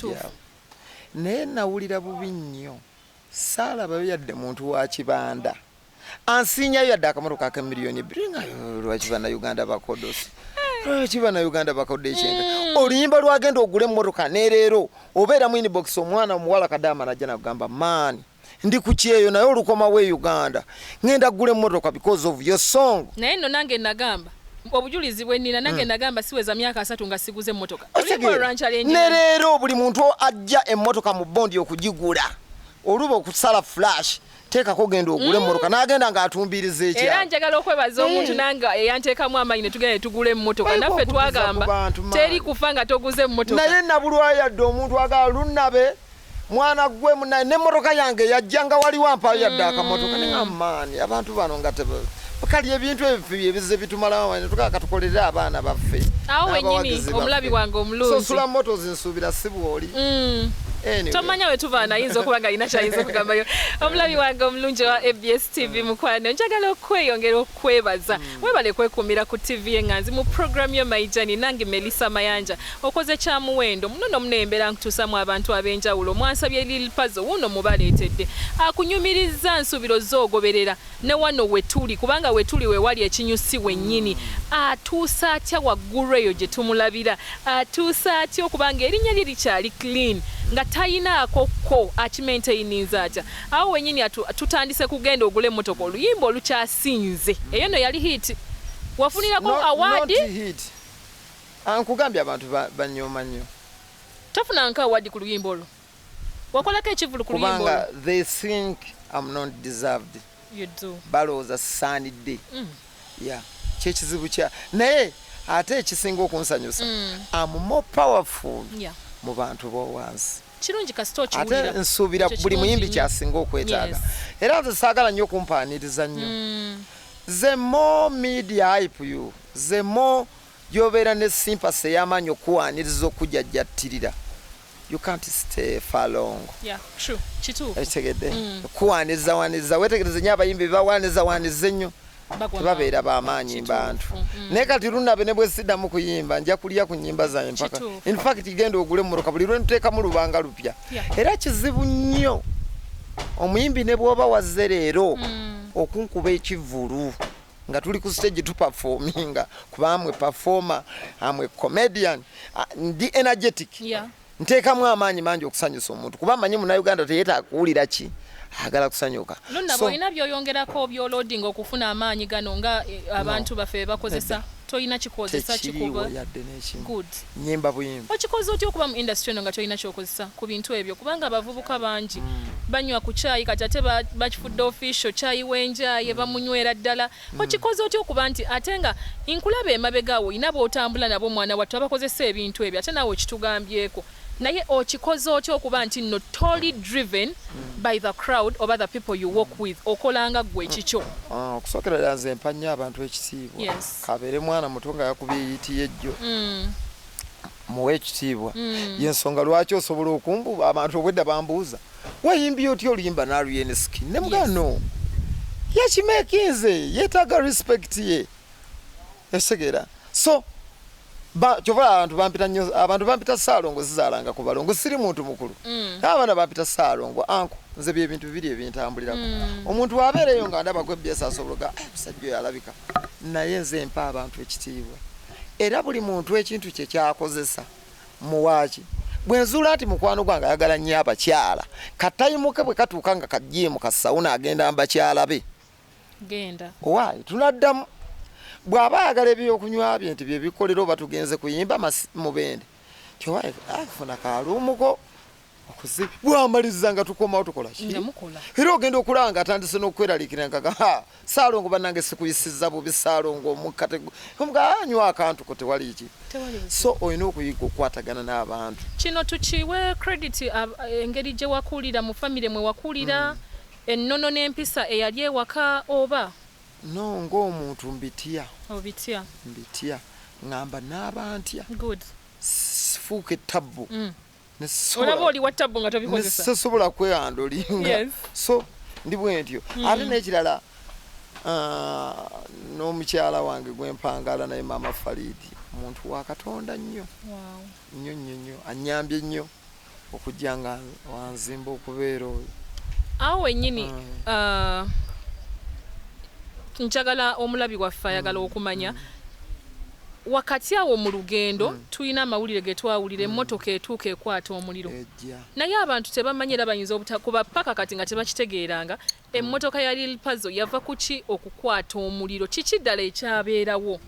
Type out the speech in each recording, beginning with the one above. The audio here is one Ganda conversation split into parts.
Kituufu. Naye nawulira bubi nnyo, saalabayo yadde muntu wa kibanda ansiinyayo yadde akamotoka aka 2 million. Nga lwaki Bannayuganda bakodosi? Lwaki Bannayuganda bakodde ekyenka? Oluyimba lwagenda ogula emmotoka, nereero obeera mu inbox, omwana omuwala kadaama najja nagamba, "Maani, ndi ku kyeyo, naye olukomawo e Uganda ngenda kugula emmotoka because of your song." Naye nno nange nagamba, obujulizi bwe nnina, nange nagamba siweza myaka 30 nga siguze emmotoka. Oluyimba olwo lwankyalengi. Ne leero buli muntu ajja emmotoka mu bondi okugigula, oluba okusala flash, teekako genda ogule emmotoka, n'agenda ng'atumbiriza Era ekyalo. njagala okwebaza omuntu nange eyanteekamu amaanyi ne tugenda ne tugula emmotoka. Balina Naffe okuddiza ku twagamba bantu, maanyi. teri kufa nga toguze emmotoka. Naye nabulwa yadde omuntu agala lunabe mwana gwe munaye n'emmotoka yange yajja nga waliwo ampayo yadde akamotoka. Nenga maani, abantu bano nga kali ebintu ebyo ebize bitumalamu amaanyi, tukaa katukolere abaana baffe Awo wennyini, n'abawagizi baffe. Omulabi wange omulungi. So Sula Motors, nsuubira si bw'oli. Anyway. Tomanya we tuvaana, ayinza okuba nga alina kyayinza okugambayo. Omulabi wange omulungi wa ABS TV, mukwano, njagala okweyongera okwebaza. Webale kwekuumira ku TV eŋŋanzi mu program yo My Journey, nange Melissa Mayanja. Okoze kyamuwendo munono munembeera nkutuusamu abantu ab'enjawulo. Mwansabye Lil Pazo, wuuno mubaleetedde akunyumiriza nsuubiro zoogoberera ne wano wetuli, kubanga wetuli wewali ekinyusi wennyini. Atuusa atya waggulu eyo gye tumulabira? Atuusa atya okubanga erinnya lye likyali clean nga tayinaako ko akimaintaininza atya? Awo wennyini tutandise kugenda ogula emmotoka, oluyimba olukyasinze, eyo no yali hit, wafunirako award. Not hit. Ah, nkugambye abantu banyooma nnyo. Tofunanko award ku luyimba olwo? Wakolako ekivulu ku luyimba Kubanga olwo? they think I'm not deserved. You do. Balowooza sisaanidde. Ya, kyekizibu kya, naye ate ekisinga okunsanyusa, am more powerful mu bantu b'owansi. Kirungi kasita Ate okiwulira. nsuubira Ekyo buli kirungi muyimbi nnyo. kyasinga okwetaaga. Era nze saagala nnyo okumpaaniriza nnyo. The more media hype you, the more gyobeera ne sympathy ey'amaanyi okuwaaniriza, okujajjattirira, you can't stay far long. Yeah, true, kituufu. Ekitegedde kuwaaniriza waaniriza, wetegereze nnyo abayimbi bawaaniriza waaniriza ennyo, Bagwa tebabeera mangu. bamaanyi bantu. Naye kati lunabe ne bwe siddamu kuyimba, nja kulya ku nnyimba zange mpaka. In fact, genda ogule emmotoka buli lwe ntuteekamu lubanga lupya. Era kizibu nnyo omuyimbi ne bw'oba wazze leero okunkuba ekivvulu nga tuli ku stage tuperforminga, kuba amwe performer, amwe comedian. Ah, ndi energetic. Nteekamu amaanyi mangi okusanyusa omuntu, kuba amanyi Munnayuganda teyeetaaga kuwulira ki, ayagala kusanyuka. Lunna olina by'oyongerako by'oloading okufuna amaanyi gano nga abantu baffe bebakozesa? Tolina kikozesa? Tekiriiwo. Kikuba Yadde n'ekimu. Good. Nyimba buyimba. Okikoze otya okuba mu industry eno nga tolina kyokozesa ku bintu ebyo? Kubanga abavubuka bangi banywa ku kyayi, kati ate bakifudde official, kyayi w'enjaye bamunywera ddala. Okikoze otya okuba nti ate nga nkulaba emabega awo olina b'otambula nabo, omwana wattu, abakozesa ebintu ebyo, ate naawe okitugambyeko, naye okikoze otya okuba nti nno toli driven by the crowd oba the people you work with, okolanga ggwe ekikyo? Ah, okusookera ddala nze mpa nnyo abantu ekitiibwa. Kabeere mwana muto nga yakubye hit yejjo, muwe ekitiibwa. Yensonga lwaki osobola okumbu abantu obwedda bambuuza, "Wayimbye otya oluyimba n'Alien Skin?" Ne mugaa, "No, yakimekinze, yeetaaga respect ye." Ekitegeera? So kyova abantu bampita nnyo, abantu bampita Saalongo, zizaalanga ku balongo, siri muntu mukulu. Abaana bampita Saalongo, anko. Nze byebintu bibiri ebintambulirako. Omuntu wabeereyo nga ndaba gwebyesa, asobola oga, "Eh, musajja oyo alabika," naye nze mpa abantu ekitiibwa, era buli muntu ekintu kye kyakozesa muwaaki. Bwe nzuula nti mukwano gwange ayagala nnyo abakyala, katayimuke bwe katuuka nga kajiimu kasawuna, agenda mbakyala be. Genda. Owaayi, tunaddamu bw'aba ayagala ebyokunywa bye nti byebikolera, oba tugenze kuyimba mubende, ti owaayi, funa kaluumuko okuzibi. Bwamaliza nga tukomawo, tukola ki? Nga mukola. Era ogenda okulaba nga atandise n'okweraliikirira nga ha, Saalongo bannange, sikuyisizza bubi, Saalongo omukka omuga anywa akantu ko, tewali ki. Tewali buzibu. So olina okuyiga okukwatagana n'abantu. Kino tukiwe credit engeri gye wakulira mu famire mwe wakulira, ennono n'empisa eyali ewaka, oba? No, ng'omuntu mbitya. Obitya? Mbitya, ŋŋamba naaba ntya Good. sifuuka ettabbu. Olaba oli wa tabbu nga tobikozesa. Nesobola kwehandlinga. So ndi bwe ntyo. Ate n'ekirala, n'omukyala wange gwempangala naye, Maama Faridi, muntu wa Katonda nnyo nnyo nnyo nnyo, anyambye nnyo. Okujja nga wanzimba okubeera oyo. Awo wennyini, njagala omulabi waffe ayagala okumanya, wakati awo mu lugendo tulina amawulire ge twawulira, emmotoka etuuka ekwata omuliro. Ejja. Naye abantu tebamanyi, era bayinza obutakuba paka kati nga tebakitegeeranga, emmotoka ya Lil Pazo yava ku ki okukwata omuliro? Kiki ddala ekyabeerawo?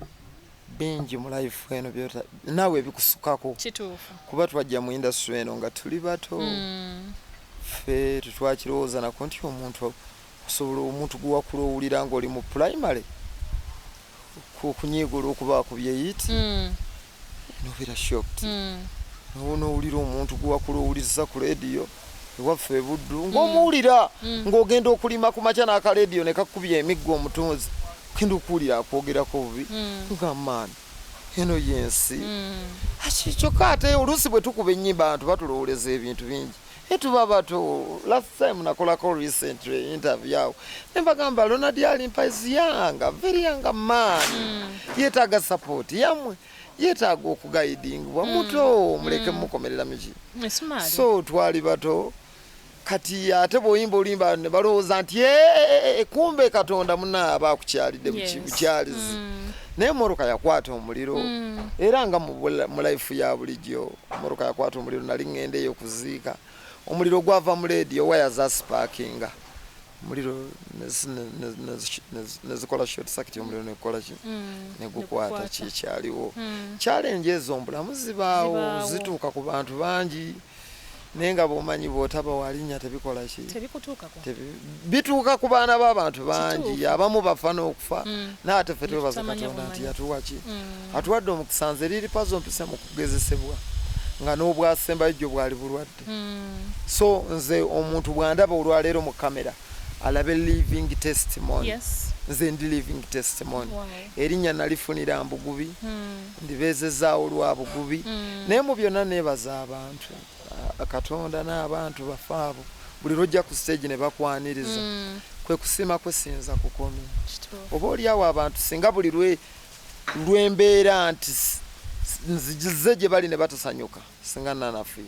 Bingi mu life eno naawe ebikusukako. Kuba twajja mu industry eno nga tuli bato. Ffe tetwakirowooza nako nti omuntu osobola, omuntu gwewakula owulira ng'oli mu primary okunyiiga olw'okuba akubye hit, nobeera shocked. Nowulira omuntu gwewakula owuliriza ku rediyo ewaffe ebuddu, ng'omuwulira ng'ogenda okulima ku makya n'akalediyo ne kakubya emiggo, omutunzi ogenda okuwulira akwogerako bubi, nga maani eno yensi. Kyokka ate oluusi bwe tukuba ennyimba abantu batulowoleza ebintu bingi, naye tuba bato. Last time nakolako recently interview awo ne mbagamba Ronald Alimpa is young, very young man, yeetaaga support yammwe, yeetaaga okuguidingibwa, muto, muleke mukomerera miki. Esumaali. So twali bato. Kati ate bw'oyimba oluyimba ne balowooza nti "Eh, eh, eh, kumbe Katonda munaaba akukyalidde bukyalizi." Naye mmotoka yakwata omuliro, era nga mu life ya bulijjo mmotoka yakwata omuliro. Nali ŋŋenda eyo kuziika, omuliro gwava mu leediyo, waya zasparkinga omuliro nezikola short circuit, omuliro negukola ki? Negukwata. Negukwata. Kikyaliwo. Challenge ezo mbulamu zibaawo. Zibaawo. Zituuka ku bantu bangi, naye nga bw'omanyi bw'otaba walinnya tebikola ki? Tebikutuukako. Bituuka ku baana b'abantu bangi. Abamu bafa n'okufa. Naye ate ffe twebaza Tutamanya Katonda nti bumanyi. yatuwa ki? Atuwadde omukisa. Nze Lil Pazo mpise mu kugezesebwa nga n'obwasembayo jjo bwali bulwadde. So nze omuntu bw'andaba olwaleero mu kamera alabe living testimony. Nze ndi living testimony. Erinnya nalifunira mbugubi, ndibeezezaawo lwa bugubi. Naye mu byonna neebaza abantu, Katonda n'abantu bafe abo buli lwojja ku stage ne bakwaniriza. Kwe kusiima kwesinza kukomye. Oba oliawo abantu singa buli lwembeera nti nzigize gye bali ne batasanyuka, singa nanafuye.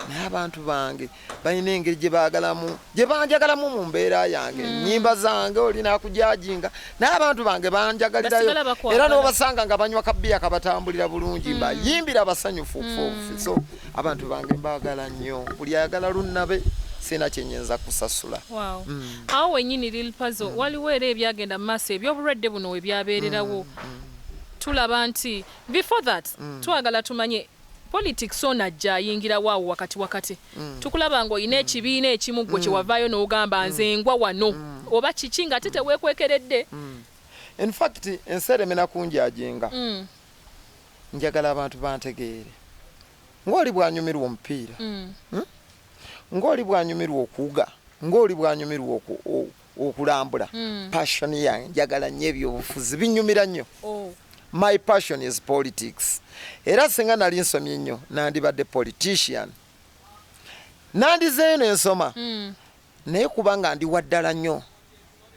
Naye abantu bange balina engeri gye baagalamu, gye banjagalamu mu mbeera yange. Ennyimba zange olina akujajinga, naye abantu bange banjagalirayo. Basigala bakwagala. Era n'obasanga nga banywa kabiya kabatambulira bulungi, mbayimbira abasanyufu okufa obufi. So abantu bange mbaagala nnyo. Buli ayagala lunnabe, sina kyenyinza kusasula. Wow. Awo wennyini Lil Pazo, waliwo era ebyagenda mu maaso ebyobulwadde buno we byabeererawo. Tulaba nti before that twagala tumanye politics ono ajja ayingirawo awo wakati wakati. Tukulaba ng'olina ekibiina ekimu gwe kyewavaayo n'ogamba nze ngwa wano oba kiki, ng'ate teweekwekeredde. In fact, ensi eremera kunjajinga. Njagala abantu bantegeere ng'oli bwanyumirwa omupiira, ng'oli bwanyumirwa okuwuga, ng'oli bwanyumirwa okulambula. Passion yange, njagala nnyo ebyobufuzi, binyumira nnyo. My passion is politics. Era singa nali nsomye nnyo nandibadde politician, nandizeeyo nensoma. Naye kubanga ndi waddala nnyo,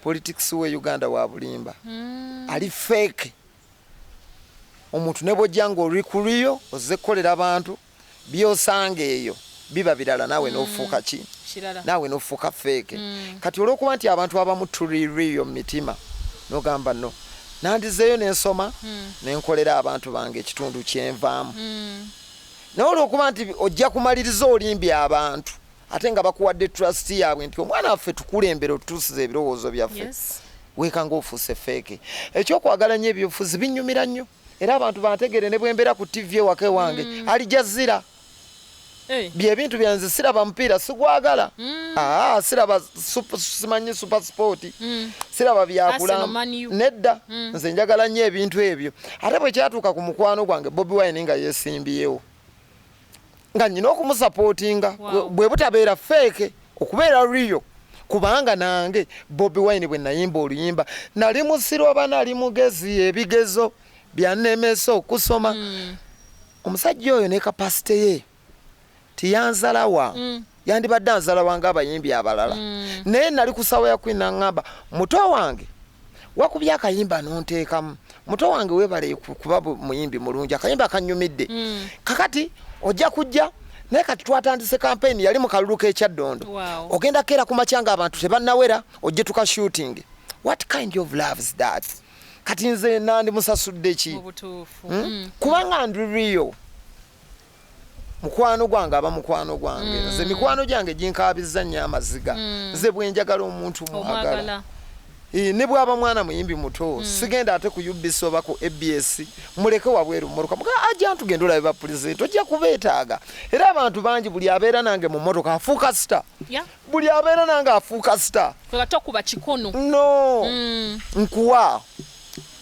politics we Uganda wa bulimba, ali fake. Omuntu ne bwojja nga oli kuliyo ozze kukolera abantu, byosanga eyo biba birala, naawe n'ofuuka ki? Kirala. Naawe n'ofuuka fake. Kati olw'okuba nti abantu abamu tuliriyo mu mitima, nogamba no nandizeeyo nensoma nenkolera abantu bange, ekitundu kyenvaamu. Naye olw'okuba nti ojja kumaliriza olimbya abantu, ate nga bakuwadde trust yaabwe nti omwana waffe tukulembere otutuusiza ebirowoozo byaffe, weekanga ofuuse fake. Ekyokwagala nnyo ebyobufuzi binyumira nnyo, era abantu bantegere ne bwembeera ku TV ewaka ewange Al Jazeera. Byebintu byanze. Siraba mupiira, sigwagala. Aa, siraba simanyi super sport, siraba byakula. Arsenal, Man U. Nedda, nze njagala nnyo ebintu ebyo. Ate bwe kyatuuka ku mukwano gwange Bobi Wine nga yeesimbyewo, nga nyina okumusupportinga. Bwe butabeera fake, okubeera real, kubanga nange Bobi Wine bwe nayimba oluyimba, nali musiru oba nali mugezi, ebigezo byannemesa okusoma. Omusajja oyo ne capacity ye tiyanzalawa. Yandibadde anzalawa ng'abayimbi abalala. Naye nali ku sawa ya Queen, naŋŋamba, "Muto wange, wakubye akayimba nonteekamu. Muto wange, weebale kuba muyimbi mulungi, akayimba kanyumidde. Kakati ojja kujja Naye kati twatandise campaign, yali mu kalulu k'ekyaddondo. Ogenda keera ku makya nga abantu tebannawera, ojje tuka shooting. What kind of love is that? Kati nze nandi musasudde ki? Mu butuufu. Kubanga ndi real, mukwano gwange aba mukwano gwange. Nze mikwano gyange ginkaabizza nnyo amaziga. Nze bwe njagala omuntu, mwagala. Omwagala. Ne bwaba mwana muyimbi muto, sigenda ate ku UBC oba ku ABS, muleke wabweru mmotoka, muga ajja ntugenda olabe ba pulezidenti, ojja kubeetaaga. Era abantu bangi, buli abeera nange mu mmotoka afuuka star. Buli abeera nange afuuka star. Kwega tokuba kikono. No, nkuwa.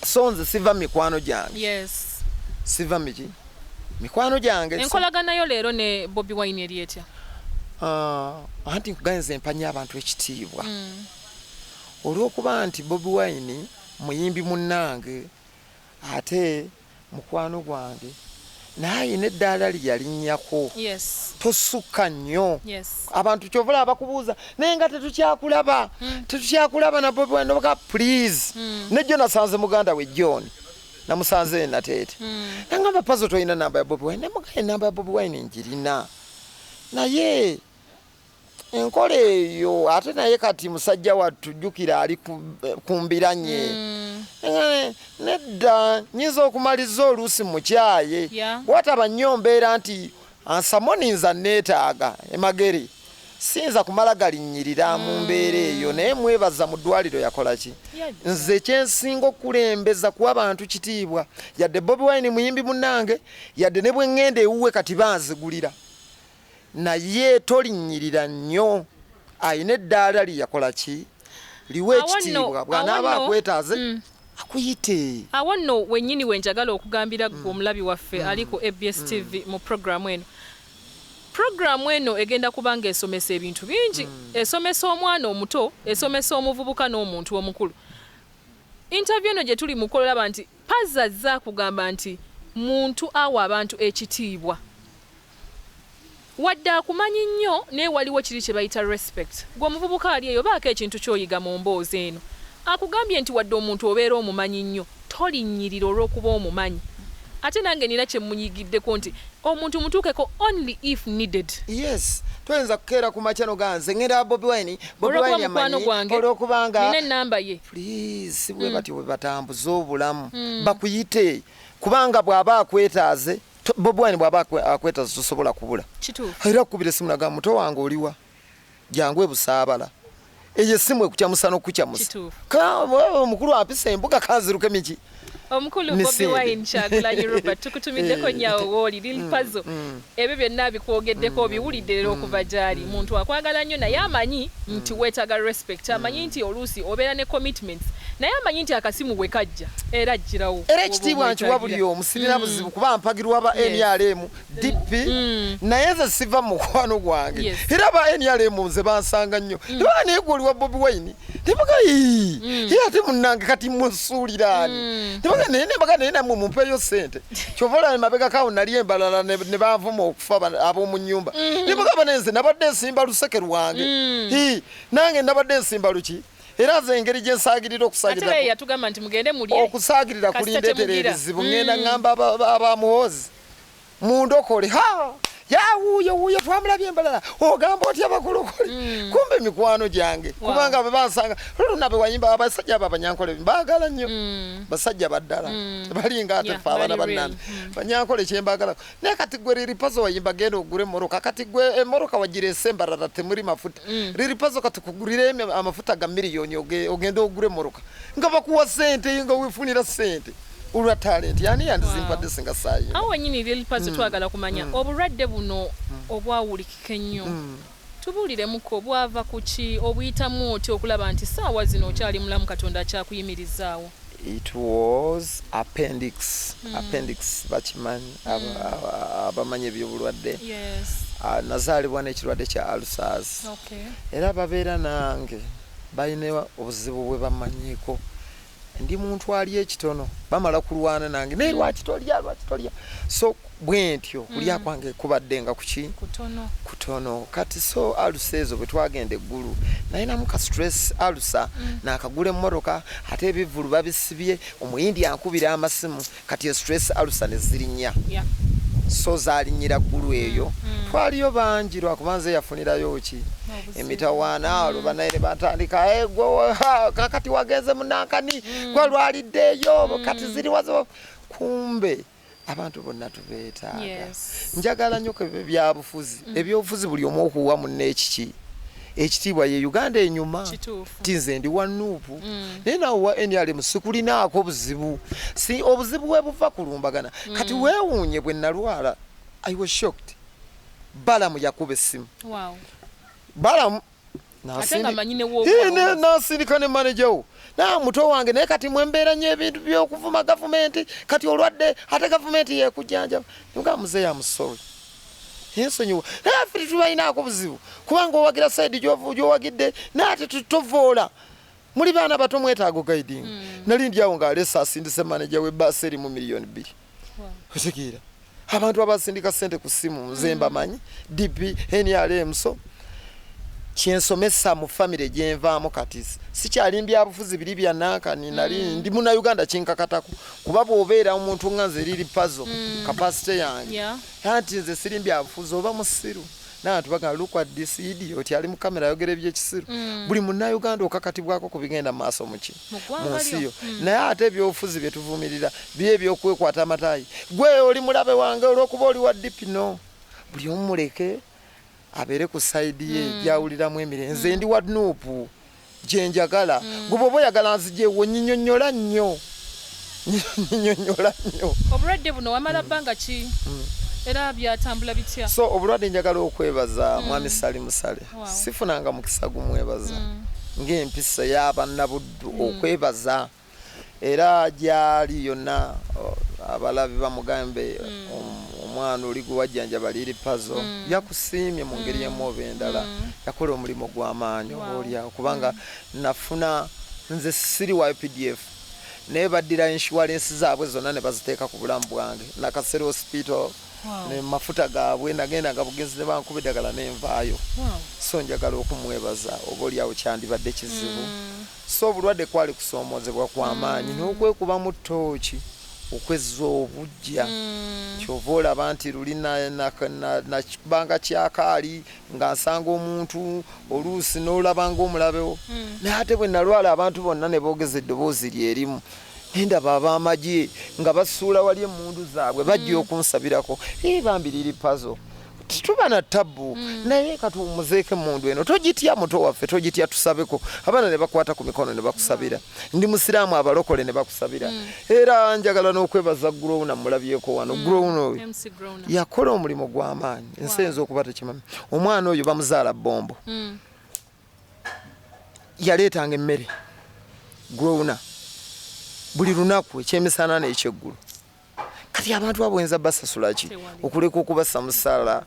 So nze siva mikwano gyange. Siva miki mikwano gyange. Enkolagana yo leero ne Bobi Wine eri etya? Ah, anti nkuganze mpanya abantu ekitiibwa, olw'okuba nti Bobi Wine muyimbi munnange ate mukwano gwange, naye ayina eddaala lye yalinnyako. Tosukka nnyo. Abantu kyovula bakubuuza, naye nga tetukyakulaba, tetukyakulaba na Bobi Wine. Noka please, nejjo nasanze muganda we John, namusanze Nateete, nangamba, "Pazo, tolina namba ya Bobi Wine?" Namugaa, "Enamba ya Bobi Wine njirina, naye enkola eyo ate naye kati musajja wattu, jjukira ali ku mbiranye. Nedda, nyinza okumaliza oluusi mukyaye. Wataba nnyo mbeera nti ansamoninza, neetaaga emagere, siyinza kumala galinnyirira mu mbeera eyo." Naye mwebaza, mu ddwaliro yakola ki? Yajja. Nze kyensinga okulembeza kuwa bantu kitiibwa. Yadde Bobi Wine muyimbi munnange, yadde ne bwe ŋŋenda ewuwe kati banzigulira, naye tolinnyirira nnyo. Ayina eddaala lye yakola ki, liwe Awo nno- ekitiibwa. Bw'anaaba awo nno- akwetaaze, akuyite. Awo nno wennyini wenjagala okugambira gwe omulabi waffe ali ku ABS TV mu programu eno. Programu eno egenda kuba nga esomesa ebintu bingi, esomesa omwana omuto, esomesa omuvubuka n'omuntu omukulu. Interview eno gye tuli mukola, olaba nti Pazo azze akugamba nti muntu awa abantu ekitiibwa, wadde akumanyi nnyo, naye waliwo kiri kye bayita respect. Gwe omuvubuka ali eyo, baako ekintu ky'oyiga mu mboozi eno. Akugambye nti wadde omuntu obeera omumanyi nnyo, tolinnyirira olw'okuba omumanyi. Ate nange nina kye munyigiddeko nti omuntu mutuukeko only if needed. Yes, toyinza kukeera ku makya nogaa nze ngenda Bobi Wine, Bobi Olw'okuba Wine mukwano amanyi gwange, olw'okubanga nina enamba ye. Please, si bwe batyo bwe batambuza obulamu. Bakuyite, kubanga bw'aba akwetaaze, Bobi Wine bw'aba akwetaaze, tosobola kubula. Era akukubira esimu naga, "Muto wange, oliwa? Jangu ebusaabala." Eyo esimu ekukyamusa n'okukyamusa. Omukulu ampisa embuga, kanziruke miki. Omukulu Bobi Misinde. Wine Kyagulanyi Robert, tukutumiddeko nnyawo wooli. Lil Pazo ebyo byonna bikwogeddeko, obiwulidde leero okuva gy'ali. Muntu akwagala nnyo, naye amanyi nti weetaaga respect, amanyi nti oluusi obeera ne commitments, naye amanyi nti akasimu bwe kajja era ajjirawo. Era ekitiibwa nkiwa buli omu, sirina buzibu kuba mpagirwa ba NRM, DP, naye nze siva mu mukwano gwange. Era ba NRM nze bansanga nnyo, tebaa, "Naye gwe oli wa Bobi Wine?" Tebaga, "Ye ate munnange kati musuuliraani?" Tebaga, "Naye nebaga, naye nammwe mumpeeyo ssente." Kyova olaba emabegakawo nali embalala ne banvuma okufa ab'omu nnyumba. Nebagamba, "Naye nze nabadde nsimba luseke lwange." Hii, nange nabadde nsimba luki. Era nze engeri gye nsaagirira, Ate okusaagirira ye yatugamba nti mugende mulye. Okusaagirira Kasita kulindeetera temugira. ebizibu. Ŋŋenda ŋŋamba abamuwozi mundokole, ha yawuuyo wuuyo twamulabye embalala, ogamba otya bakulokole? Kumbe mikwano gyange. Kubanga bwe bansanga luluna bwe wayimba, abasajja abo abanyankole mbaagala nnyo, basajja baddala, tebalinga ate ffe abaana bali real. bannange banyankole kyembaagala. Naye kati gwe Lil Pazo wayimba, genda ogule emmotoka. Kati gwe emmotoka wagireese embalala, temuli mafuta. Lil Pazo, kati kugulira amafuta ga miliyoni, ogende ogule emmotoka nga bakuwa sente, nga weefunira sente olwa talent. Yani yandizimpadde singa saayimba? Awo wenyini, Lil Pazo, twagala kumanya obulwadde buno obwawulikika ennyo. Tubuuliremuko, bwava ku ki? Obuyitamu otya okulaba nti saawa zino okyali mulamu, Katonda akyakuyimirizaawo? It was appendix. Appendix bakimanyi abamanyi ebyobulwadde. Ah, nazaalibwa n'ekirwadde kya ulcers. Era babeera nange balina obuzibu bwe bamanyiiko. Ndi muntu ali ekitono, bamala kulwana nange, naye lwaki tolya, lwaki tolya? So bwe ntyo kulya kwange kubadde nga kuki? Kutono. Kutono. Kati so ulcer ezo bwe twagenda eggulu, nalinamu ka stress ulcer, nakagula emmotoka, ate ebivvulu babisibye, omuyindi ankubira amasimu. Kati e stress ulcer ne zirinnya. So zaalinyira ggulu eyo. Twaliyo bangi, lwakuba nze yafunirayo ki emitawaana. Olwo banaye ne batandika, "Eh, gwe, ha, kakati wagenze munankani, gwe lwaliddeeyo, kati ziriwazo." Kumbe abantu bonna tubeetaaga. Njagala nnyo ko byabufuzi, ebyobufuzi, buli omu okuwa munne ekiki ekitiibwa. Ye Uganda enyuma. Ti nze ndi wa NUP, naye nawe wa NRM, sikulinaako buzibu. Si obuzibu we buva kulumbagana. Kati weewuunye bwe nalwala, I was shocked, Balamu yakuba essimu. Balamu Ate nga manyi ne w'ogwa. Nasindika ne manager wo naa muto wange, naye kati mwembeera nnyo ebintu by'okuvuma gavumenti, kati olwadde ate gavumenti yekujjanjaba. Nga muzeeyi, am sorry, ensonyiwa, naye ffe tetubalinaako buzibu kubanga owagira side gy'owagidde, naye ate tovoola, muli baana bato, mwetaaga guiding. Nali ndi awo ng'aleese asindise manager w'ebbaasi erimu 2 miliyoni. Otegeera, abantu abasindika sente ku ssimu nze mbamanyi, DP, NRM. So kyensomesa mu famire gyenvaamu, kati sikyali mbyabufuzi biri byanankani, nali ndi munauganda, kinkakatako kuba bw'obeera omuntu nga nze eriri pazo capacity yange, anti nze siri mbyabufuzi oba musiru, n'abantu bagamba, "Look at this idiot, ali mu kamera ayogera ebyekisiru." Buli munnayuganda okakatibwako ku bigenda mu maaso muki Mu ggwanga mu nsi lyo. yo. Naye ate ebyobufuzi bye tuvumirira byo ebyokwekwata amataayi, gwe oli mulabe wange olw'okuba oli wa DP. No, buli omu muleke abeere ku side ye gyawuliramu emirembe. Nze ndi wa NUP gyenjagala, gwe bw'oba oyagala nzijewo, nyinyonnyola nnyo, nyinyonnyola nnyo. Obulwadde buno wamala bbanga ki, era byatambula bitya? So obulwadde, njagala okwebaza mwami Sali Musale. Sifunanga mukisa gumwebaza ng'empisa y'abannabuddu okwebaza, era gyali yonna abalabi bamugambe, omwana oli gwe wajjanjaba Liri Pazo yakusiimye mu ngeri emu oba endala, yakola omulimu gw'amaanyi. Oba oliawo kubanga nafuna, nze siri wa UPDF, naye baddira insurance zaabwe zonna ne baziteeka ku bulamu bwange, Nakasero Hospital, ne mafuta gaabwe, nagenda nga bugenzi ne bankuba eddagala nenvaayo. So njagala okumwebaza, oba oliawo kyandibadde kizibu. So obulwadde kwali kusoomoozebwa kw'amaanyi n'okwekubamu ttooki okwezza obujja. Kyova olaba nti luli nakibanga kyakaali nga nsanga omuntu oluusi n'olaba ngaomulabewo, naye ate bwe nalwala abantu bonna ne boogeza eddoboozi lyerimu, nendaba ab'amagye nga basuula wali emmundu zaabwe, bajja okunsabirako. "Ee, bambi Liri Pazo, tetuba na tabbu, naye katuwumuzeeko emmundu eno, togitya muto waffe, togitya, tusabeko." Abaana ne bakwata ku mikono ne bakusabira. Ndi musiraamu, abalokole ne bakusabira. Era njagala n'okwebaza Growna, mulabyeko wano Growna oyo. MC Growna. Yakola omulimu gw'amaanyi, ensi eyinza okuba tekimanyi. Omwana oyo bamuzaala Bombo. Yaleetanga emmere Growna buli lunaku, ekyemisana n'ekyeggulo. Kati abantu abo oyinza basasula ki? Tewali. Okuleka okubasa musala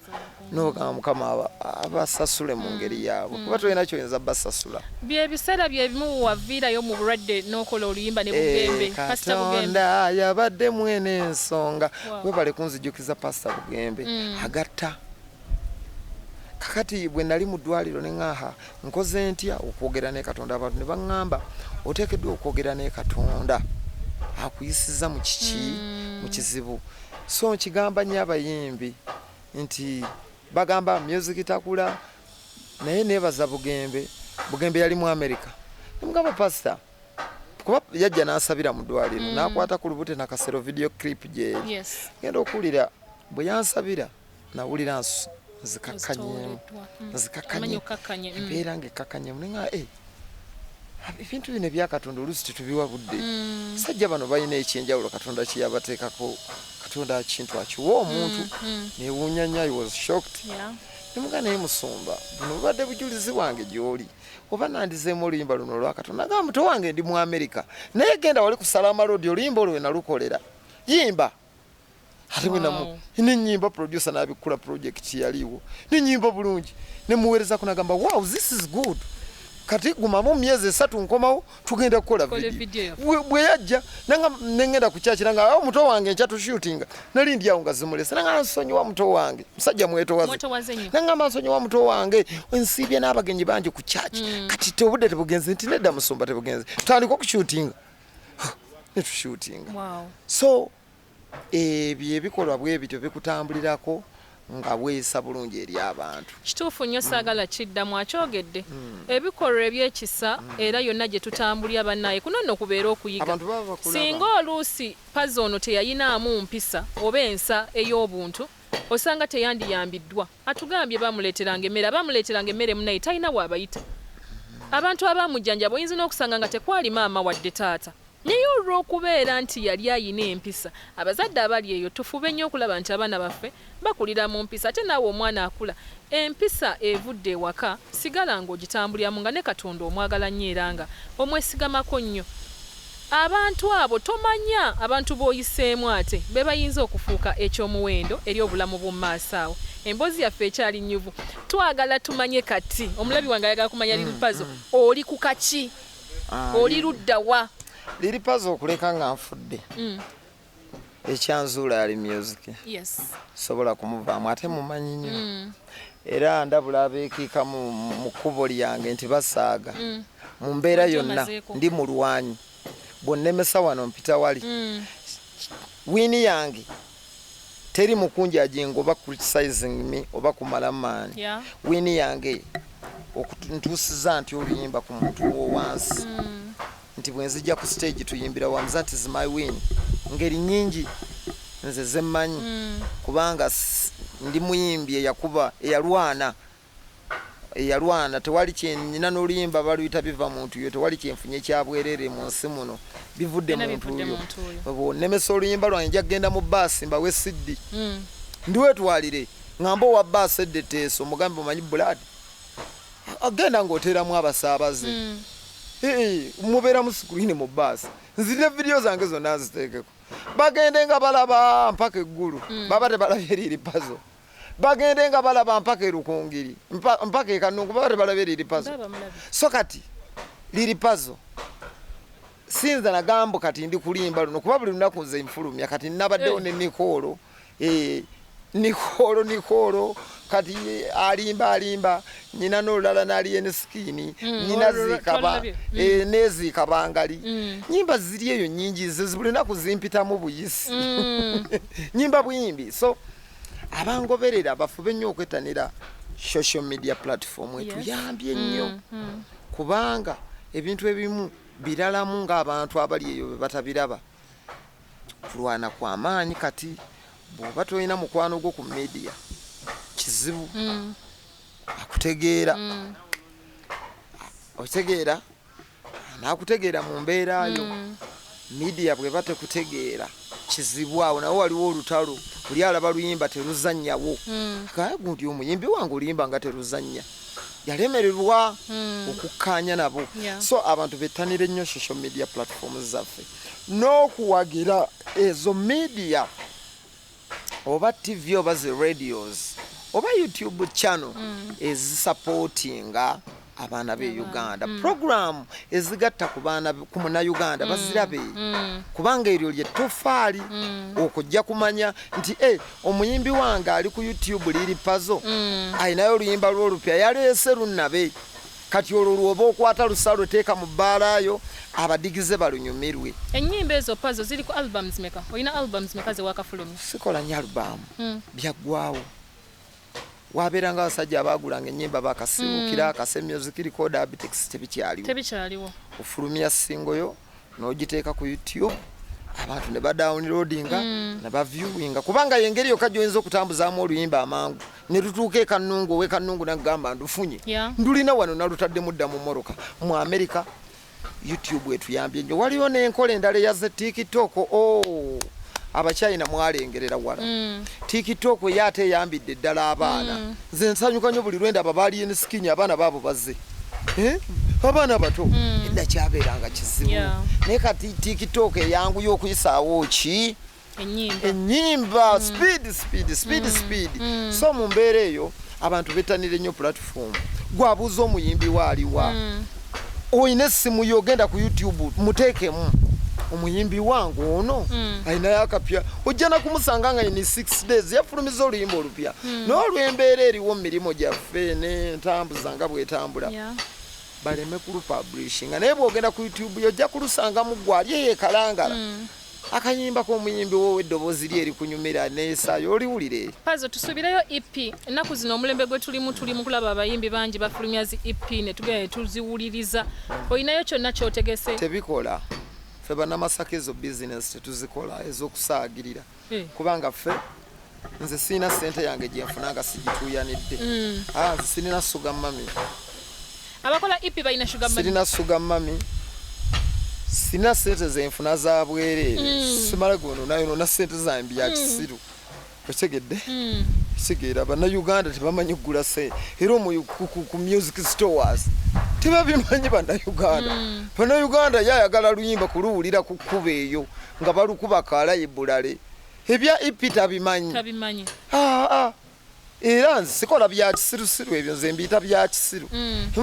nogamba Mukama abasasule mu ngeri yaabwe, kuba tolina kyoyinza basasula. Byebiseera byebimu waviirayo mu bulwadde n'okola oluyimba ne Bugembe, Pasita Bugembe. Katonda yabadde mwene ensonga. Webale kunzijukiza Pasita Bugembe. Agatta kakati bwe nali mu ddwaliro ne ŋŋaha nkoze ntya okwogera ne Katonda, abantu ne baŋŋamba oteekeddwa okwogera ne Katonda akuyisiza mu kiki, mu kizibu. So nkigamba nnyo abayimbi nti bagamba music takula, naye nebaza Bugembe. Bugembe yali mu America, nemugamba pasita, kuba yajja n'asabira mu ddwaliro, n'akwata ku lubuto Nakasero video clip gyeri. Genda okuwulira bwe yansabira, nawulira nzikakkanyemu. Ozitoowereddwa. Nzikakkanye. Amanyi okkakkanye. Embeera ngaekkakkanyemu, nenga ebintu bino ebya Katonda oluusi tetubiwa budde. Sajja bano balina ekyenjawulo Katonda kyeyabateekako. Katonda kintu akiwa omuntu, newuunya nnyo, I was shocked. Nemuga naye musumba, buno bubadde bujulizi bwange gy'oli, oba nandizeemu oluyimba luno olwa Katonda. Nga muto wange ndi mu Amerika, naye genda wali ku Salama Road, oluyimba olwo wenalukolera, yimba ate bwe nenyimba, producer n'abikkula project yaliwo, nenyimba bulungi, nemuweerezako, nagamba, "Wow, this is good, kati gumamu myezi 3 nkomawo, tugenda kukola Kole video." video yaffe. Bwe yajja nengenda ku kyaki, nanga, "Awo muto wange, nkya tushootinga." Nali ndi awo nga zimulese, nanga, "Nsonyiwa muto wange." Musajja mwetowaze. Mwetowaze nnyo. Nangamba, "Nsonyiwa muto wange, nsiibye n'abagenyi bangi ku kyaki, kati te obudde tebugenze." Nti, "Nedda musumba, tebugenze, tutandika okushootinga." Netushootinga. So Ebyo ebikolwa bwe bityo bikutambulirako nga weeyisa bulungi eri abantu. Kituufu nnyo, saagala kiddamu, akyogedde. Ebikolwa ebyekisa era yonna gye tutambulira, bannaye, kuno nno kubeera okuyiga. Abantu baba bakulaba. Singa oluusi Pazo ono teyayinaamu mpisa oba ensa ey'obuntu, osanga teyandiyambiddwa. Atugambye bamuleeteranga emmere, abamuleeteranga emmere munaye talina waabayita. Abantu abamujjanjaba oyinza n'okusanga nga tekwali maama wadde taata, naye olw'okubeera nti yali ayina empisa. Abazadde abali eyo, tufube nnyo okulaba nti abaana baffe bakulira mu mpisa. Ate naawe omwana akula, empisa evudde ewaka, sigala ng'ogitambuliramu nga ne Katonda omwagala nnyo era nga omwesigamako nnyo. Abantu abo tomanya abantu b'oyiseemu ate be bayinza okufuuka ekyomuwendo eri obulamu bw'omu maaso awo. Emboozi yaffe ekyali nnyuvu, twagala tumanye kati omulabi wange ayagala kumanya, Lil Pazo, oli ku kaki? Oli luddawa? Lil Pazo okuleka nga nfudde, ekyanzuula yali music. Sobola kumuvaamu, ate mumanyi nnyo. Era ndabula abeekiika mu kkubo lyange nti basaaga. Mu mbeera Ojja yonna omazeeko. ndi mulwanyi. Bwonnemesa wano mpita wali. Win yange teri mukunjajenga oba criticizing me oba kumala maanyi. Win yange ntuusiza nti oluyimba ku muntu wowansi, nti bwe nzija ku stage tuyimbira wamu. That is my win. Ngeri nyingi nze zemmanyi, kubanga ndi muyimbi eyakuba, eyalwana, eyalwana. Tewali kyenyina n'oluyimba baluyita biva mu ntuyo. Tewali kyenfunye kyabwerere mu nsi muno, bivudde Byonna mu bivudde ntuyo. mu ntuuyo. Bwonnemesa oluyimba lwange, nja kgenda mu baasi mbawe CD, ndiwetwalire, ŋŋambe owa baasi edde teeso, mugambe omanyi bulad agenda ng'oteeramu abasaabaze. Mubeera mu screen mu baasi, nzirina vidiyo zange zonna nziteekeko, bagende nga balaba mpaka eggulu. Baba tebalabye Lil Pazo, bagende nga balaba mpaka erukungiri, mpaka ekanungu, baba tebalabye Lil Pazo. Baba mulabye. So kati Lil Pazo sinza nagambo kati ndi kulimba luno, kuba buli lunaku nze nfulumya. Kati nabaddewo ne Nicolo, Nicolo kati alimba, alimba nyina n'olulala n'ali enskin nyina zikaba twalabye. Neziikabangali. Nyimba ziri eyo nyingi, ze buli lunaku zimpitamu buyisi. Nyimba buyimbi. So abangoberera bafube nnyo okwettanira social media platform. Etuyambye nnyo, kubanga ebintu ebimu biralamu ng'abantu abali eyo bwe batabiraba. Kulwana kwamaanyi. Kati bw'oba tolina mukwano gwo ku media, kizibu akutegeera. Okitegeera, naakutegeera mu mbeerayo. Media bweba tekutegeera, kizibu awo. Nawe waliwo olutalo, oli alaba luyimba teruzannyawo. Gundi omuyimbi wange oluyimba nga teruzannya, yalemererwa okukkaanya nabo. So abantu bettanire nnyo social media platforms zaffe n'okuwagira ezo media, oba TV oba zi radios oba YouTube channel ezisupportinga abaana be Uganda, program ezigatta ku baana ku munnayuganda bazirabe, kubanga eryo lyettofaali okujja kumanya nti omuyimbi wange ali ku YouTube, Lil Pazo, ayinayo oluyimba lw'olupya yaleese lunnabe. Kati olwo lwoba okwata lusalo, teeka mu bbaalayo abadigize balunyumirwe. Ennyimba ezo, Pazo, ziri ku albums meka? Olina albums meka zewakafulumya? Sikola nnyo album. Byaggwawo. Wabeera nga abasajja abaagulanga ennyimba bakasiibukira Kase Music Record, Abitex, tebikyaliwo. Tebikyaliwo. Ofulumya single yo n'ogiteeka ku YouTube, abantu ne badownloadinga ne baviewinga, kubanga yengeri yokka gy'oyinza okutambuzaamu oluyimba amangu ne lutuuka ekannungu, ow'ekannungu nagamba ndufunye, ndulina wano, nalutaddemu dda mu mmotoka mu America. YouTube etuyambye nnyo. Waliyo n'enkola endala eyaze, TikTok. Oh, Abachina mwalengerera wala. TikTok ye ate eyambidde ddala abaana. Nze nsanyuka nnyo buli lwenda aba Alien Skin, abaana baabo bazze. Eh? Abaana bato, edda kyabeeranga kizibu. Naye kati TikTok eyanguye okuyisaawo ki? Ennyimba. Ennyimba, speed, speed, speed, speed. So mu mbeera eyo abantu bettanire nnyo platform. Gwabuuza omuyimbi waaliwa, oyina essimu yo, ogenda ku YouTube, muteekemu omuyimbi wange ono ayinayo akapya, ojja nakumusanga nga in 6 days yafulumiza oluyimba olupya. N'olwembeera eriwo mu mirimu gyaffe n'entambuza nga bwetambula, baleme kulupublishinga, naye bw'ogenda ku YouTube yojja kulusangamu. Gwe ali eyo ekalangala. Akayimba k'omuyimbi wo eddoboozi lye erikunyumira n'esaayo oliwulire. Pazo, tusuubirayo EP. Ennaku zino omulembe gwe tulimu, tuli mu kulaba abayimbi bangi bafulumya zi EP ne tugenda ne tuziwuliriza. Olinayo kyonna ky'otegese? Tebikola. Ffe Bannamasaka ezo bizinesi tetuzikola ez'okusaagirira. Kubanga ffe, nze sirina ssente yange gye nfuna nga sigituuyanidde. Ah, nze sirina sugar mummy. Abakola EP balina sugar mummy? Sirina sugar mummy. Sirina ssente ze nfuna za bwereere. Simala gononayonoona ssente zange bya kisiru. Okitegedde? Kitegeera Bannayuganda tebamanyi kugula ssente. Era omu ku music stores tebabimanyi Bannayuganda. Bannayuganda ye ayagala luyimba kuluwulira ku kkubo eyo nga balukuba ka library. Ebya EP tabimanyi. Tabimanyi. Ah, ah. Era nze sikola bya kisirusiru ebyo, nze mbiyita bya kisiru.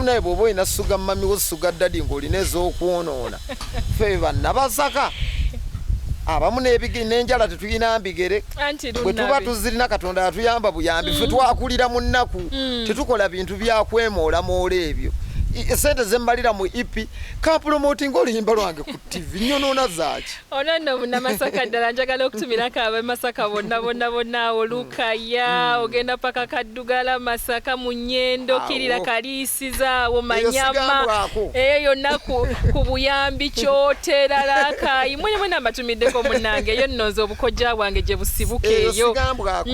Naye bw'oba olina sugar mummy wo, sugar daddy, ng'olina ez'okwonoona, ffe Bannabasaka abamu n'enjala tetulina mbigere. Anti bwe tuba lunnabe. Tuzirina, Katonda atuyamba buyambi. Ffe twakulira mu nnaku, tetukola bintu byakwemoolamoola ebyo. Esente zemmalira mu EP kapromotinga oluyimba lwange ku TV, nyonoona zaaki? Ono nno Munnamasaka ddala. Njagala okutumirako Abamasaka bonna bonna bonna awo Lukaya, ogenda paka Kaddugala, Masaka, Munyendo, Awo. Kirira, Kaliisizaawo, Eyo Manyama. Sigambwako. Eyo yonna ku buyambi, Kyoteralakayi, mwene mwena mbatumiddeko munnange. Eyo nno nze obukojja bwange gye busibuka. Eyo Eyo sigambwako.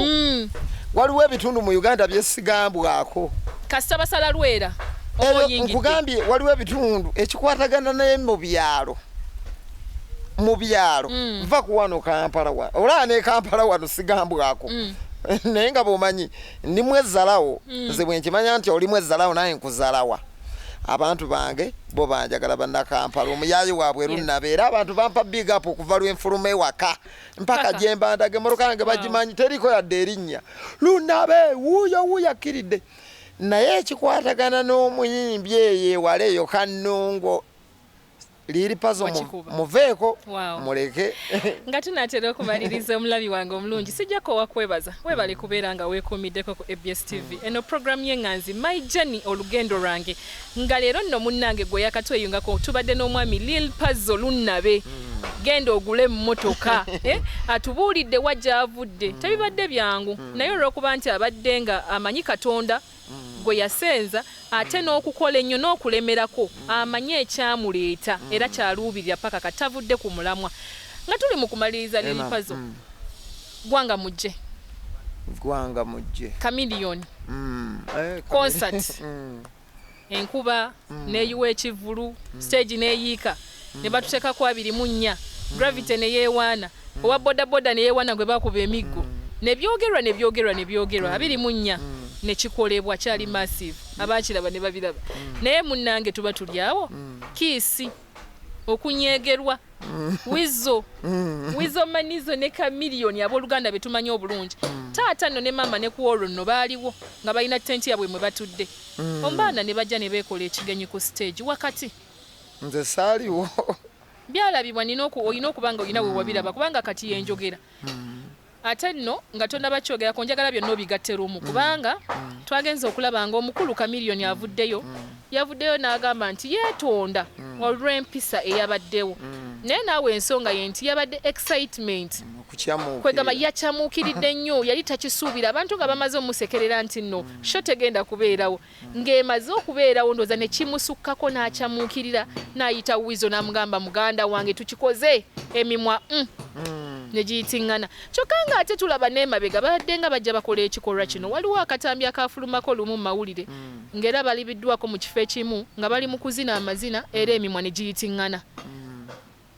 Waliwo ebitundu mu Uganda byesigambwako. Kasita basala lwera oba Eyo oyingidde. Nkugambye waliwo ebitundu ekikwatagana naye mu byalo, mu byalo. Nva ku wano Kampala wa olaba ne Kampala wano sigambwako. Naye nga bw'omanyi ndi mwezzalawo, nze bwe nkimanya nti oli mwezzalawo naye nkuzalawa. Abantu bange bo banjagala, Bannakampala, omuyaayi waabwe lunnabe, era abantu bampa big up okuva lwenfuluma ewaka mpaka Paka. gye mbandaga. Emmotoka yange bagimanyi, teriko yadde erinnya, Lunabe wuuyo wuuyo akkiridde. Naye ekikwatagana n'omuyimbi eyo ewala eyo Kannungo, Lil Pazo, Wakikuba. muveeko. Wow. Muleke. Nga tunaatera okumaliriza, omulabi wange omulungi, sijjako wakwebaza, webale kubeera nga weekuumiddeko ku ABS TV. Eno programu y'eŋŋanzi, My Journey, olugendo lwange, nga leero nno munnange gwe yakatweyungako tubadde n'omwami Lil Pazo Lunnabe, genda ogule emmotoka. Eh, atubuulidde wa gy'avudde, tebibadde byangu, naye olw'okuba nti abadde nga amanyi Katonda gwe yasenza, ate n'okukola ennyo n'okulemerako, amanyi ekyamuleeta era kyaluubirira paka katavudde ku mulamwa. Nga tuli mu kumaliriza, Emma, Lil Pazo, gwanga mujje. Gwanga mujje. Chameleone Eh, concert. Enkuba neeyiwa ekivvulu, stage neeyiika ne batuteekako 24, Gravity ne yeewaana, owa bodaboda ne yeewaana gwe bakuba emiggo, ne byogerwa ne byogerwa ne byogerwa, 24 ne kikolebwa, kyali massive, abaakiraba ne babiraba. Naye munnange tuba tuli awo, kiisi okunyegerwa Wizo, Wizo Manizo ne Chameleone, abooluganda be tumanyi obulungi, taata nno ne maama ne ku olwo nno baaliwo nga balina tenti yabwe mwe batudde, ombaana ne bajja ne beekola ekigenyi ku stage wakati. Nze saaliwo. Byalabibwa, nina olina okuba nga olina we wabiraba, kubanga kati yenjogera ate nno nga tonnaba kyogerako, njagala byonna obigatte lumu, kubanga twagenze okulaba nga omukulu Chameleone avuddeyo, yavuddeyo n'agamba nti yeetonda olw'empisa eyabaddewo, naye naawe ensonga ye nti yabadde excitement. Okukyamuukirira. Kwegamba yakyamuukiridde nnyo, yali takisuubira. Abantu nga bamaze omusekerera nti nno show tegenda kubeerawo, ng'emaze okubeerawo, ndowooza ne kimusukkako n'akyamuukirira n'ayita Wizo n'amugamba, "Muganda wange, tukikoze," emimwa ne giyitiŋŋana. Kyokka ng'ate tulaba n'emabega babadde nga bajja bakola ekikolwa kino. Waliwo akatambi akafulumako lumu mu mawulire ng'era balibiddwako mu kifo ekimu nga bali mu kuzina amazina, era emimwa ne giyitiŋŋana.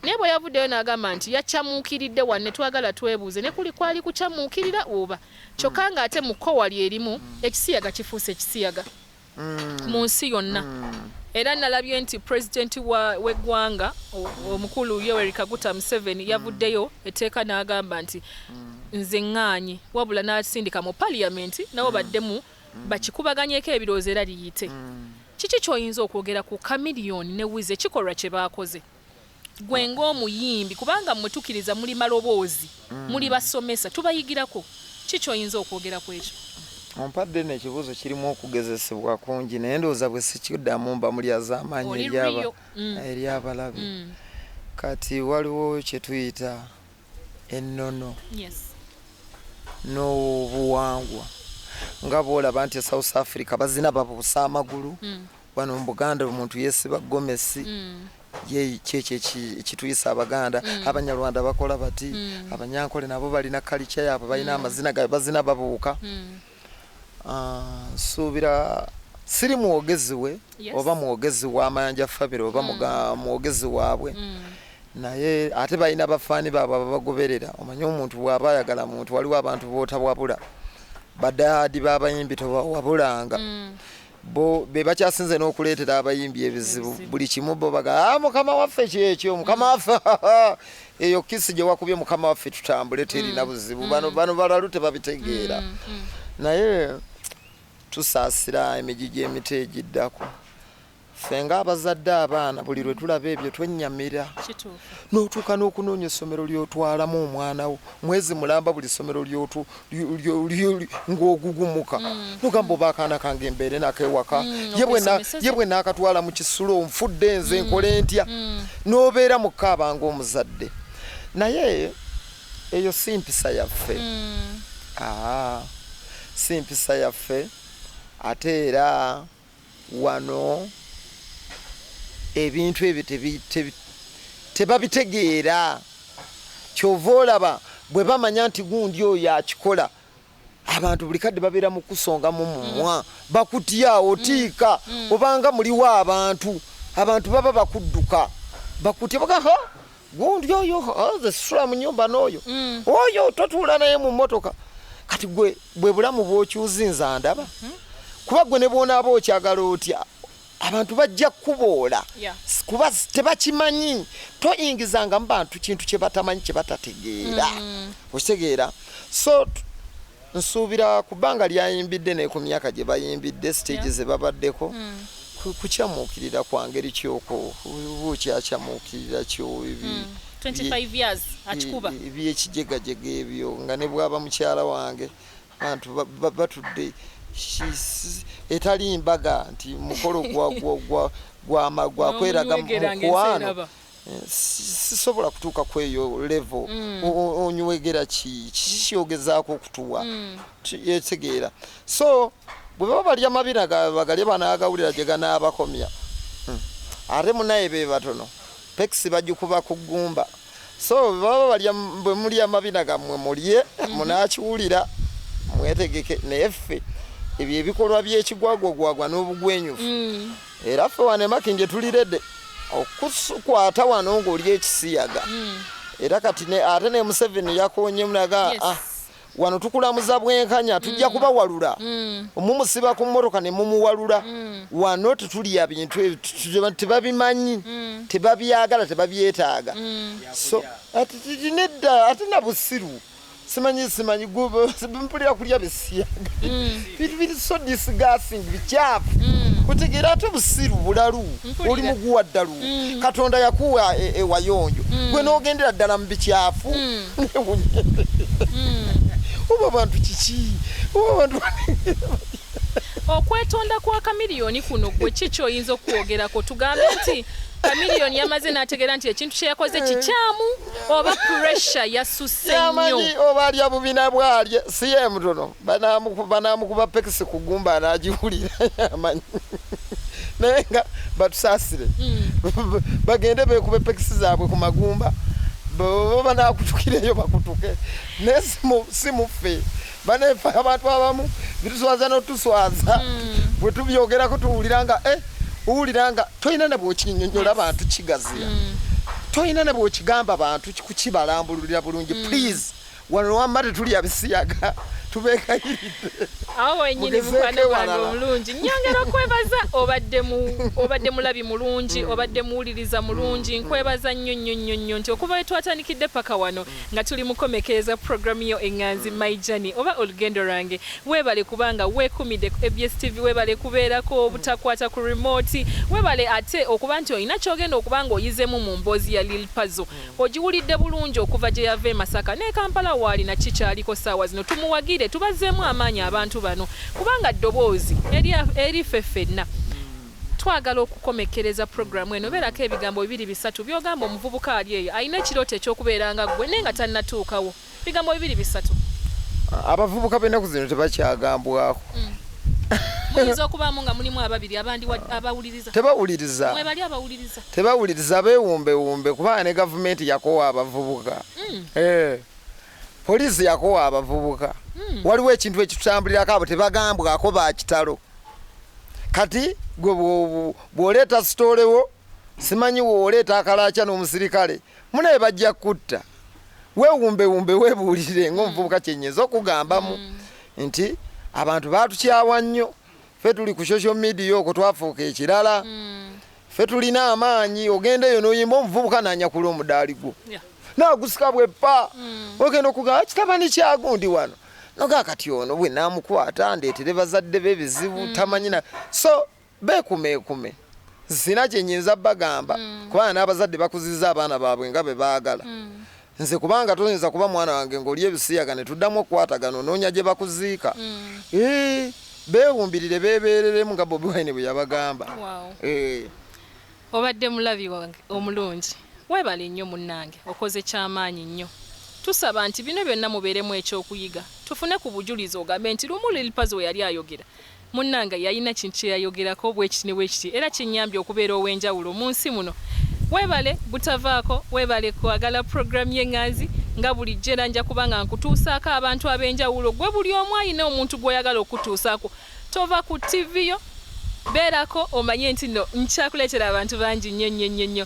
Naye bwe yavuddeyo n'agamba nti yakyamuukiridde wanne, twagala twebuuze ne kuli kwali kukyamuukirira oba kyokka ng'ate mu kkowa lyerimu ekisiyaga kifuuse ekisiyaga mu nsi yonna. Era nalabye nti pulezidenti w'eggwanga omukulu Yoweri Kaguta Museveni yavuddeyo etteeka n'agamba nti nze ŋŋaanyi, wabula n'asindika mu paliyamenti nabo baddemu bakikubaganyeko ebirowoozo era liyite. Kiki ky'oyinza okwogera ku Chameleone ne Wizo, ekikolwa kye baakoze, gwe ng'omuyimbi, kubanga mmwe tukkiriza muli maloboozi, muli basomesa, tubayigirako? Ki ky'oyinza okwogera ku ekyo? Ompadde nno ekibuuzo kirimu okugezesebwa kungi, naye ndowooza bwe sikiddamu mba mulyazaamaanyi Oli eri real. Eri abalabe. Kati waliwo kye tuyita Ennono n'obuwangwa, nga bwolaba nti e South Africa bazina babuusa amagulu, wano mu Buganda omuntu yeesiba gomesi. Ye kyekyo ekituyisa Abaganda. Abanyarwanda bakola bati, Abanyankole nabo balina culture yaabwe, balina amazina gaabwe, bazina babuuka. Ah, nsuubira siri mwogezi we oba mwogezi w'Amayanja Family oba mwogezi waabwe, naye ate balina bafaani baabwe ababagoberera. Omanye omuntu bw'aba ayagala muntu, waliwo abantu b'otabwabula, badaadi b'abayimbi tobawabulanga. Bo be bakyasinze n'okuleetera abayimbi ebizibu. Ebizibu. Buli kimu bo baga, "Ah, mukama waffe kyekyo, mukama waffe, eyo kisi gye wakubye mukama waffe, tutambule, terina buzibu." Bano balalu, tebabitegeera. Naye tusaasira emigigi emito egiddako. Ffe ng'abazadde abaana, buli lwe tulaba ebyo twennyamira. N'otuuka n'okunoonya essomero ly'otwalamu omwana wo mwezi mulamba, buli ssomero lyotu ng'ogugumuka, nogamba, oba akaana kange embeere nako ewaka, okwesomeseza. Ye bwe naakatwala mu kisulo nfudde nze, nkole ntya? N'obeera mu kaaba ng'omuzadde, naye eyo si mpisa yaffe. Aa, si mpisa yaffe. Ate era wano ebintu ebyo tebabitegeera. Kyova olaba bwe bamanya nti gundi oyo akikola, abantu buli kadde babeera mu kusongamu mumwa, bakutya, otiika obanga muliwo abantu, abantu baba bakudduka, bakutya, baga, "Ha, gundi oyo, ha, nze sisula mu nyumba n'oyo, oyo totuula naye mu mmotoka." Kati gwe bwe bulamu bw'okyuzinza ndaba, kuba gwe ne bwonaaba okyagala otya, abantu bajja kukuboola. Kuba tebakimanyi. Toyingizanga mu bantu kintu kye batamanyi, kye batategeera. Okitegeera? So nsuubira ku bbanga lyayimbidde ne ku myaka gye bayimbidde, stage ze babaddeko, kukyamuukirira kwa ngeri kyoko oba okyakyamuukirira kyo 25 years akikuba. Ebyekijegajega ebyo, nga ne bwaba mukyala wange, abantu batudde etali mbaga nti mukolo gwa kweraga N'omunywegera ng'ensi mukwano. eraba. Sisobola kutuuka ku eyo level. Onywegera ki? Kiki kyogezaako okutuwa? Yetegeera. So bwe baba balya mabina gaabwe, bagalye, banaagawulira gye ganaabakomya. Ate munaye be batono, pekisi bagikuba ku ggumba. So bwe baba balya, bwe mulya amabina gammwe, mulye, munaakiwulira, mwetegeke. Naye ffe ebyo ebikolwa by'ekigwagwagwagwa n'obugwenyufu, era ffe wano emakindye tuli ready okukwata wano ng'oli ekisiyaga. Era kati ate ne Museveni yakonye mulaga, ah, wano tukulamuza bwenkanya, tujja kubawalula. Mumusiba ku mmotoka ne mumuwalula. Wano tetulya bintu ebyo, tebabimanyi, tebabyagala, tebabyetaaga. So ate nedda, ate na busiru, simanyi mpulira kulya bisiyaga, bintu biri so disgusting, bikyafu, kutegeera. Ate busiru bulalu. Mpulira. Oli muguwa ddalu. Katonda yakuwa ewayonjo, gwe n'ogendera ddala mu bikyafu. Newunye. Oba abantu kiki? Oba abantu Okwetonda kwa Kamiliyoni kuno, gwe ki kyoyinza okwogerako? Tugambe nti Kamiliyoni yamaze n'ategeera nti ekintu kye yakoze kikyamu, oba pressure yasusse nnyo? Yamanyi oba alya bubina bwalye, si ye mutono. Banamukuba pekisi ku gumba, anagiwulira, yamanyi. Naye nga batusaasire, bagende beekube pekisi zaabwe ku magumba, baba banakutukireyo bakutuke, naye si muffe banefe. Abantu abamu bituswaza n'otuswaza, bwe tubyogerako tuwulira nga owulira nga tolina ne bwokinyonyola bantu, kigaziya, tolina ne bwokigamba bantu kukibalambululira bulungi. Please, wano wamma tetulya bisiyaga, tubeegayiridde. Awo wenyini. Mugezeeko Mukwano gwange ewalala. omulungi, nyongera okwebaza. Obadde mulabi mulungi, obadde muwuliriza mulungi. Nkwebaza nnyo nnyo nnyo nnyo nti okuva we twatandikidde paka wano nga tuli mukomekereza programu yo eŋŋanzi, My Journey oba olugendo lwange, weebale kubanga weekumidde ku ABS TV, weebale kubeerako obutakwata ku remote, weebale ate okuba nti olina kyogenda okuba nga oyizemu mu mboozi ya Lil Pazo. Ogiwulidde bulungi okuva gye yava e Masaka ne Kampala waali nakikyaliko saawa zino. Tumuwagire, tubazzeemu amaanyi abantu bano, kubanga ddoboozi eri ffe ffenna. Twagala okukomekkereza puroguramu eno. Beerako ebigambo bibiri bisatu by'ogamba omuvubuka ali eyo alina ekirooto eky'okubeera nga ggwe naye nga tannatuukawo. Bigambo bibiri bisatu. Abavubuka b'ennaku zino tebakyagambwako. Muyinza okubaamu nga mulimu ababiri abandi abawuliriza. Tebawuliriza. Mwebali abawuliriza. Tebawuliriza, beewumbewumbe, kubanga ne gavumenti yakoowa abavubuka. Poliisi yakoowa abavubuka. Waliwo ekintu ekitutambulirako, abo tebagambwako, ba kitalo. Kati gwe bw'oleeta sitoolewo, simanyi w'oleeta akalakya n'omusirikale munaye, bajja kutta. Weewumbewumbe, weebuulire ng'omuvubuka. Kyenyinza okugambamu nti abantu batukyawa nnyo. Ffe tuli ku social media, okwo twafuuka ekirala. Ffe tulina amaanyi. Ogenda eyo n'oyimba, omuvubuka n'anyakula omudaali gwo nagusika bweppa. Ogenda okugamba, "Kitabani kyagundi wano," noga kati ono bwe namukwata ndeetere bazadde be bizibu, tamanyi na. So beekumeekume, sina kyenyinza bagamba, kubanga n'abazadde bakuziza abaana baabwe nga bwe baagala. Nze kubanga toyinza kuba mwana wange ng'oli ebisiyaga ne tuddamu okukwatagana, onoonya gye bakuziika. Beewumbirire, beebeereremu nga Bobi Wine bwe yabagamba. Obadde mulabi wange omulungi, weebale nnyo munnange, okoze kyamaanyi nnyo. Tusaba nti bino byonna mubeeremu ekyokuyiga, tufune ku bujulizi, ogambe nti lumu Lil Pazo we yali ayogera, munnange yalina kintu kye yayogerako bwekiti ne bwekiti, era kinnyambye okubeera ow'enjawulo mu nsi muno. Weebale butavaako, weebale kwagala puroguramu y'eŋŋanzi nga bulijjo, era nja kuba nga nkutuusaako abantu ab'enjawulo. Gwe buli omu alina omuntu gw'oyagala okutuusaako, tova ku TV yo, beerako omanye nti no nkyakuleetera abantu bangi nnyo nnyo nnyo nnyo.